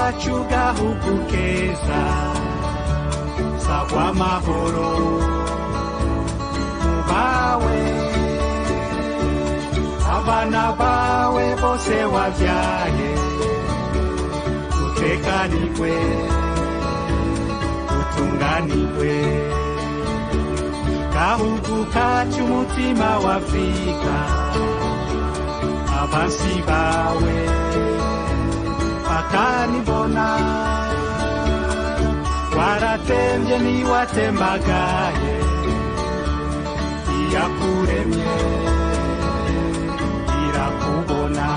Iwacu gahugu keza sagwa amahoro mubawe abana bawe bose wabyaye utekanirwe utunganirwe gahugu kacu umutima wa Afrika abansi bawe bakanibona waratembye niwatembagaye iyakuremye irakubona.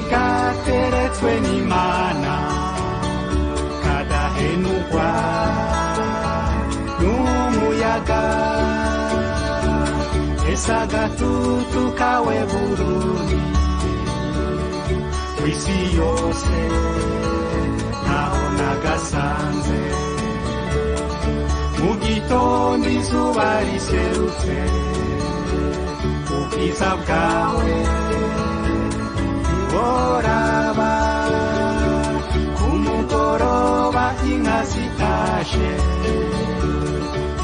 Kateretswe n'Imana kadahenukwa n'umuyaga esa gatutu kawe Burundi kw'isi yose ntaho nagasanze mu gitondo izuba riserutse ubwiza bwawe oraba kumugoroba inka zitashe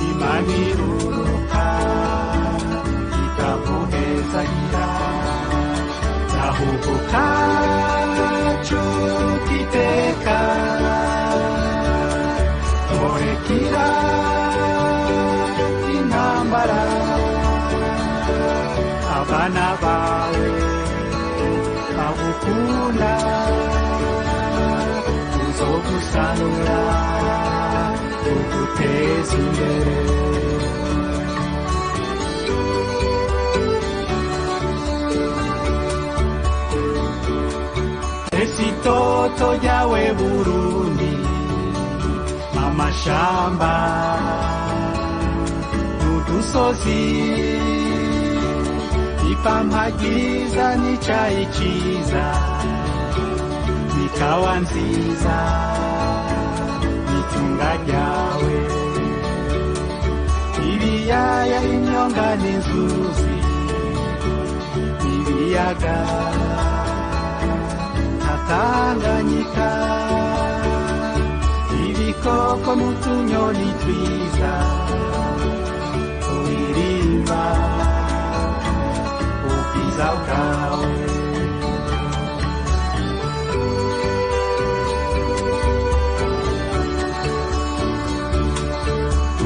Imana iruruka ikaguhezagira gahugu kacu k'iteka turekira intambara abana bawe bagukunda tuzogusanura tuguteze imbere. Ese itoto ryawe Burundi amashamba n'udusozi ipampa ryiza n'icayi ciza n'ikawa nziza n'itunga ryawe ibiyaya imyonga n'inzuzi ibiyaga na Tanganyika ibikoko n'utunyoni twiza turirimba ubwiza bwawe.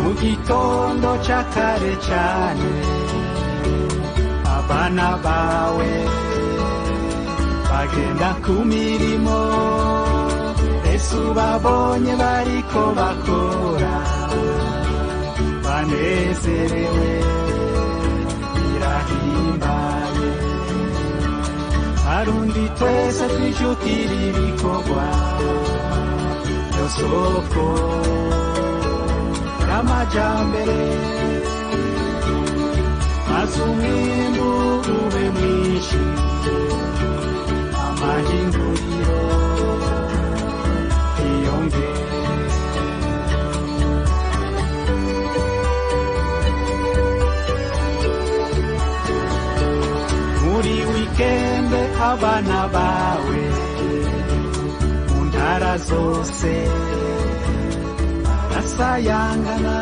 Mu gitondo ca kare cane abana bawe bagenda ku mirimo ese ubabonye bariko bakora banezerewe birahimbaye. Arundi twese twijukira ibikorwa byo soko y'amajambere maze umwimbu ube mwinshi amahinguriro yiyongere. Muri wikende abana bawe mu ntara zose barasayangana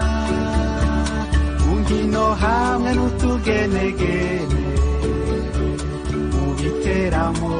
mu nkino hamwe n'utugenegene mu biteramo